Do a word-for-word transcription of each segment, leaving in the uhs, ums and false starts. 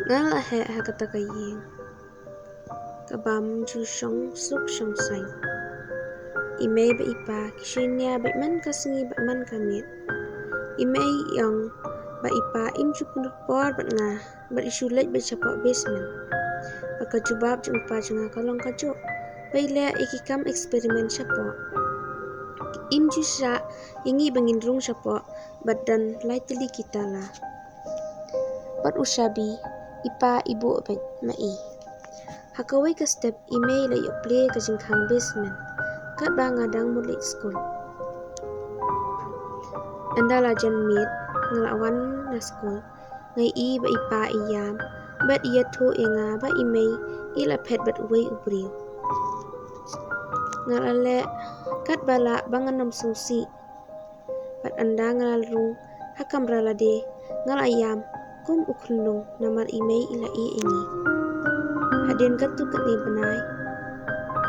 Nga la heh ha kata ka ïing ka bym ju shong suk shong saiñ. I mei bad i pa ki shaniah bad man ka sngi bad man ka miet. I mei i ong ba i pa im ju pynrung por bad nga bad i shu leit bad shapoh basement. Bad ka jubab jong u pa jong nga ka long kajuh ba i leh ïa ki kam experiment shapoh. Im ju shah ïa ngi ba ngin rung shapoh bad don lai tylli ki tala. Bad u shabi i pa i buh bad ma i. Ha kawei ka step i mei la ïoh plie ka jingkhang basement katba nga dang mut leit skul. Ynda la jan miet nga la wan na skul. Nga i ba i pa i ïam bad i ïathuh ïa nga ba i mei i la phet bad uwei u briew. Nga la leh katba lah ba ngan ym sngewsih. Bad ynda nga la rung ha kamra lade nga la ïam kum u khunlung namar i mei i la ïeh ïa ngi. Hadien katto katne bnai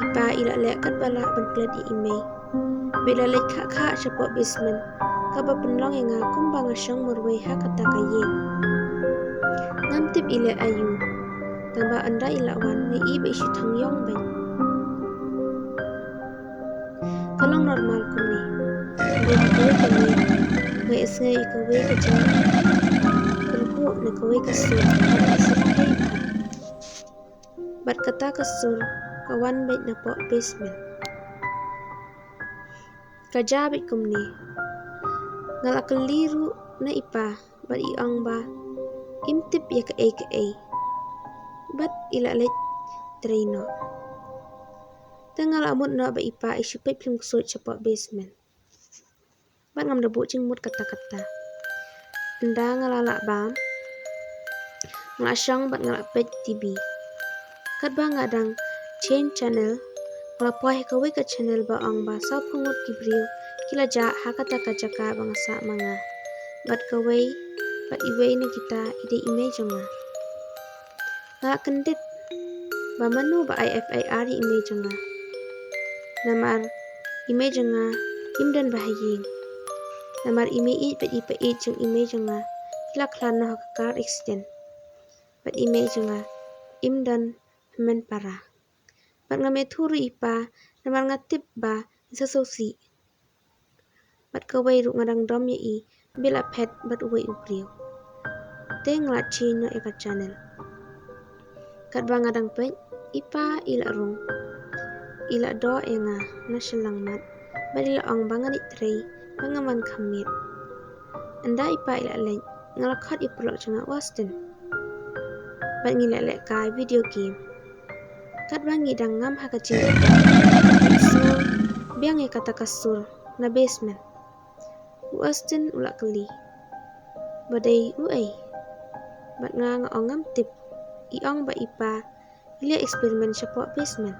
i pa i la leh katba lah ban klet ïa i mei. Bad i la leit khah khah shapoh basement kaba pynlong ïa nga kumba nga shong marwei ha kata ka ïing. Ngam tip i leh aïu tangba ynda i la wan nga i ba i shu thang ïong bad ka long normal kumne. Bad kawei ka miet nga ïohsngew ïa kawei ka jingkyrhuh na kawei ka sur kaba syrkhei bha. Bad kata ka sur ka wan bad napoh basement. Ka jia bad kumne. Nga la kylli ruh na i pa bad i ong ba im tip ïa kaei kaei. Bad i la leit trei noh. Te nga la mut noh ba i pa i shu peit phlim ksuid shapoh basement. Bad ngam da buh jingmut katta katta. Ynda nga la lah bam nga la shong bad nga la peit T V. Katba nga dang change channel nga la poi ha kawei ka channel ba ong ba sawphew ngut ki briew ki la jah ha kata ka jaka ba nga sah ma nga. Bad kawei bad iwei na kita i dei i mei jong nga. Nga la kyndit ba mano ba ai F I R ïa i mei jong nga. Namar i mei jong nga im don ba ha ïing. Namar i mei ïeit bad i pa ïeit jong i mei jong nga ki la khlad noh ha ka car accident. Bad i mei jong nga im don hynmen para. Bad ngam ïathuh ruh i pa namar nga tip ba in sa sngewsih. Bad kawei ruh nga dang dom ïa i ba i la phet bad uwei u briew. Te nga la change noh ïa ka channel. Katba nga dang peit i pa i la rung. I la doh ïa nga na shyllangmat bad i la ong ba ngan ïatrei ba ngam wan kham miet. Ynda i pa i la leit nga la khot ïa u paralok jong nga u Austin. Bad ngi la lehkai video game. Katba ngi dang ngam ha ka jingïatrei ngi sngew biang ïa kata ka sur na basement. U Austin u la kylli ba dei uei. Bad nga nga ong ngam tip. I ong ba i pa i leh experiment shapoh basement.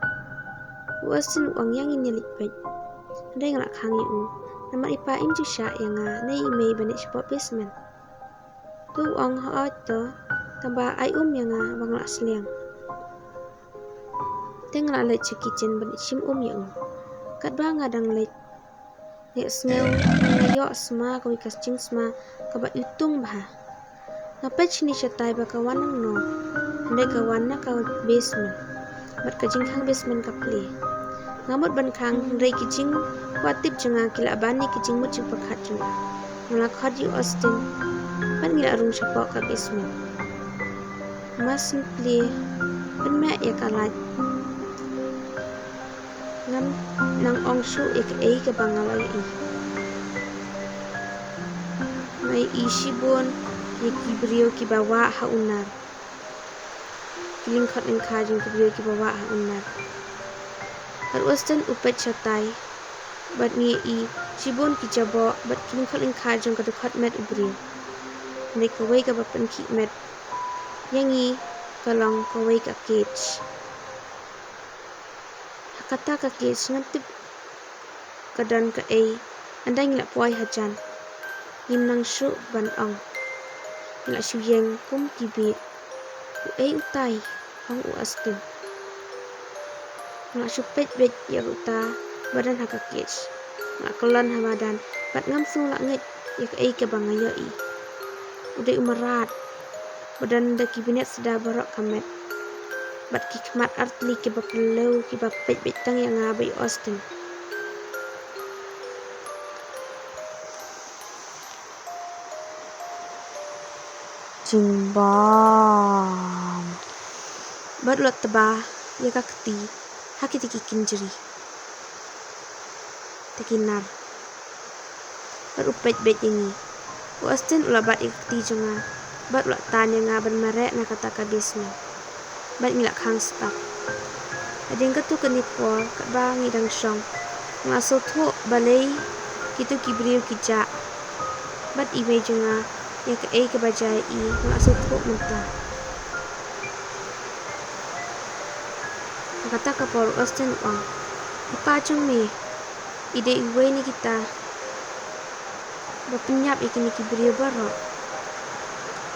U Austin u ong ïa ngin ïa leit peit. Hynrei nga la khang ïa u namar i pa im ju shah ïa nga ne i mei ban leit shapoh basement. Te u ong hooid to tangba ai um ïa nga ba nga la sliang. Te nga la leit sha kitchen ban shim um ïa u. Katba nga dang leit nga sngew nga ïoh sma kawei ka jingsma kaba iwtung bha. Nga peit shane shatai ba ka wan nangno. Hynrei ka wan na ka basement. Bad ka jingkhang basement ka plie. Nga mut ban khang hynrei ki jingkwah tip jong nga ki la ban ïa ki jingmut jingpyrkhat jong nga. Nga la khot ïa u Austin bad ngi la rung shapoh ka basement. Mar shu plie pynmeh ïa ka light. Ngam nang ong shuh ïa kaei kaba nga la ïohi. Nga ïohi shibun ïa ki briew kiba wah ha u nar. Ki lyngkhot lyngkhar jong ki briew kiba wah ha u nar. Bad u Austin u peit shatai bad ngi ïohi shibun ki jaboh bad ki lyngkhot lyngkhar jong ka dkhot met u briew. Hynrei kawei kaba pynkhih met ïa ngi ka long kawei ka cage. Ha kata ka cage ngam tip ka don kaei. Ynda ngi la poi hajan ngim nang shuh ban ong. Ngi la shu ïeng kum ki bieit. Uei utai? Ong u Austin. Nga la shu peit beit ïa uta ba don ha ka cage. Nga la kyllon ha madan bad ngam sngew la ngeit ïa kaei kaba nga ïohi. U dei u mrad. ba don da ki bniat sda baroh ka met bad ki khmat artylli kiba kyllew kiba peit beit tang ïa nga bad i Austen. Jingbam. Bad u la tba ïa ka kti ha kita ki kynjri, te ki nar. Bad u peit beit ïa ngi. U Austen u la bat ïa ka kti jong nga bad u la tan ïa nga ban mareh na kata ka basement. Bad ngi la khang stad. Hadien katto katne por katba ngi dang shong, nga la sngewthuh balei kito ki briew ki jah. Bad i mei jong nga, ïa kaei kaba jia ïa i nga la sngewthuh mynta. Ha kata ka por u Austen u ong, i pa jong me i dei iwei na kita ba pynïap ïa kine ki briew baroh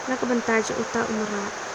na ka bynta jong uta u mrad.